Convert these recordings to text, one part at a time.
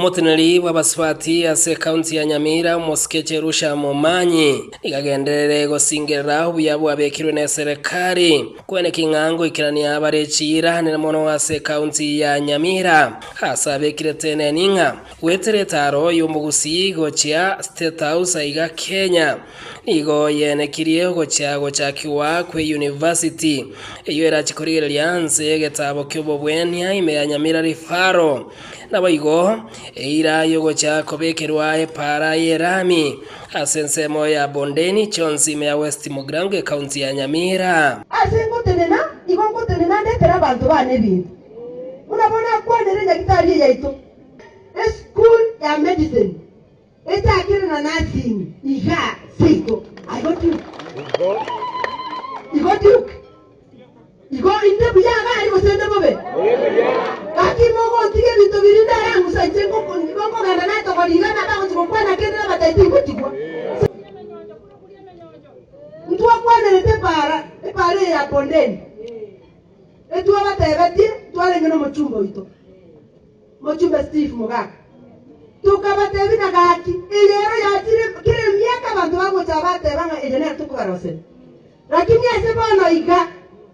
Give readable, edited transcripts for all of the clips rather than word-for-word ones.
Omoteneneri bw'abasubati ase ekaunti ya Nyamira, omosike Jerusha Momanyi, nigo agenderere gosingerera obuya bwabekirwe neserekari kweneki ng'a ngoikerania bare chiira nene mono ase ekaunti ya Nyamira ase abekire teneni ng'a goetera etaro y'omogusii gochia State House aiga Kenya nigo yenekirie ogochia gochakigwa kwe University eyio erache korigereria nse y'egetabo ki'obobwenia ime ya Nyamira Referral. Naboigo eira y'ogocha kobekerwa epaara y'erami ase ensemo ya Bondeni chionsi ime ya West Mugirango ekaunti ya Nyamira. Ase ngotenena, igo ngotenena ndetere abanto baane ebinto. Buna bono akwanere nyagitari eye yaito, eschool ya medicine echakire na nursing igaa seito. Igo Duke. Igo Duke. Igo inde buya iga aria gose inde bobe? Gaki mogontiga ebinto biria ndarang'usa inche nigo nkogenda natogoria iga na bagochia gokwana kende nabatebie tingotigwa. Ntwakwanerete epaara, epaara eye ya Bondeni, etwabatebetie twarenge nomochumba oito, mochumbe Steve Mogaka. Tokabatebia na gaki, eye ero yachire kera emiaka abanto bagocha bateba ng'a eye nero tokobaroseria. Lakini ase bono iga,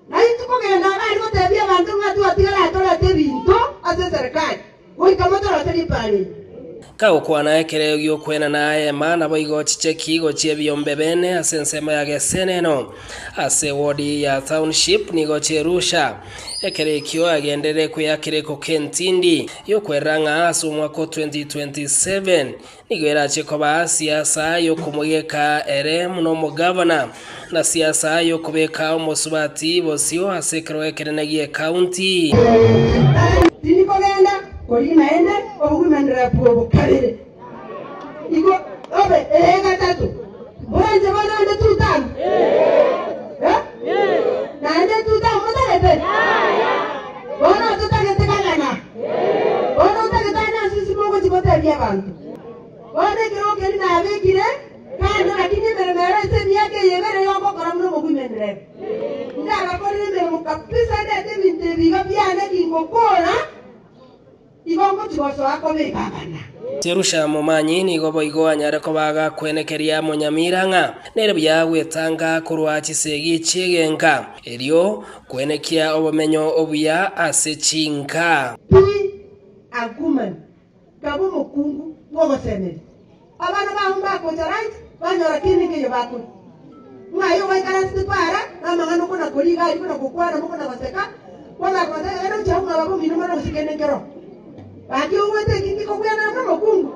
naintwe kogenda iga aria gotebia abanto ng'a twatigara atorete ebinto ase eserekari, goika motoroserie epaara eye. Kagokwana ekereo gi'okwenana eema, naboigo chicheki gochia ebiombe bene ase ensemo ya Geseneno, ase ewodi ya Township nigo chierusha. Ekero ekio agenderere kweyakera ekoka entindi y'okwerera ng'a ase omwaka o 2027 Nigo erache koba siasa y'okomoigeka ere buna omogavana, na siasa y'okobeka omosubati bosio ase ekerogo ekenene gi'ekaunti. Tindi kogenda korigia naende oboguimanera bw'obo kabere, igo obe eye gatato. Moranche bono naende tutano? Eh? Naende tutano motagete? Bono totagete kagana. Bono otagete ane ase isiko ogochia gotebia abanto. Bono ekerogo keria nabekire kando, lakini emeremo ero ase emiaka eye ebere yogokora buna omoguimendereri. Ndabakorere emeremo kabisa ndete ebinto ebi iga biane gingokora, igo ngochia gosoa koba egavana. Jerusha momanyi nigo boigo anyare koba agakwenekeria monyamira ng'a nere buya gwetanga korwa chisegi chi'egenka, erio Kwenekia obomenyo obuya ase chinka. Be a woman, kabe omokungu bw'ogosemeria. Abana bao mbakocha right, banyora kende nkeiyo bakoria. Ng'ai obaikaransete para, namang'ana okona koria iga aria buna gokwana mokona goseka, bono akogotebia genda gochia abwo ng'a baba omino mara gose kende nkero. Gaki ogwete eki nkikobwenera buna omokungu.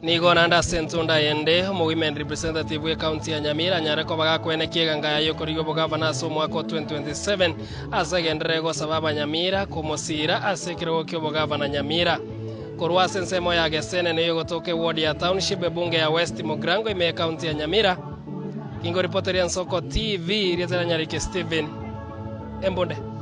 Nigo naende ase entunda eyende, omowomen representative bw'ecounty ya Nyamira anyare koba gakwenekia eganga yaye y'okorigia obogavana ase omwaka o 2027 ase agenderere gosaba abanyamira komosiira ase ekerogo ki'obogavana Nyamira. Korwa ase ensemo ya Gesene nigo egotoka eward ya Township ebunge ya West Mugirango ime y'ecounty ya Nyamira. Ingoripoteria Nsoko TV, rieta ria Nyariki Stephen Embunde.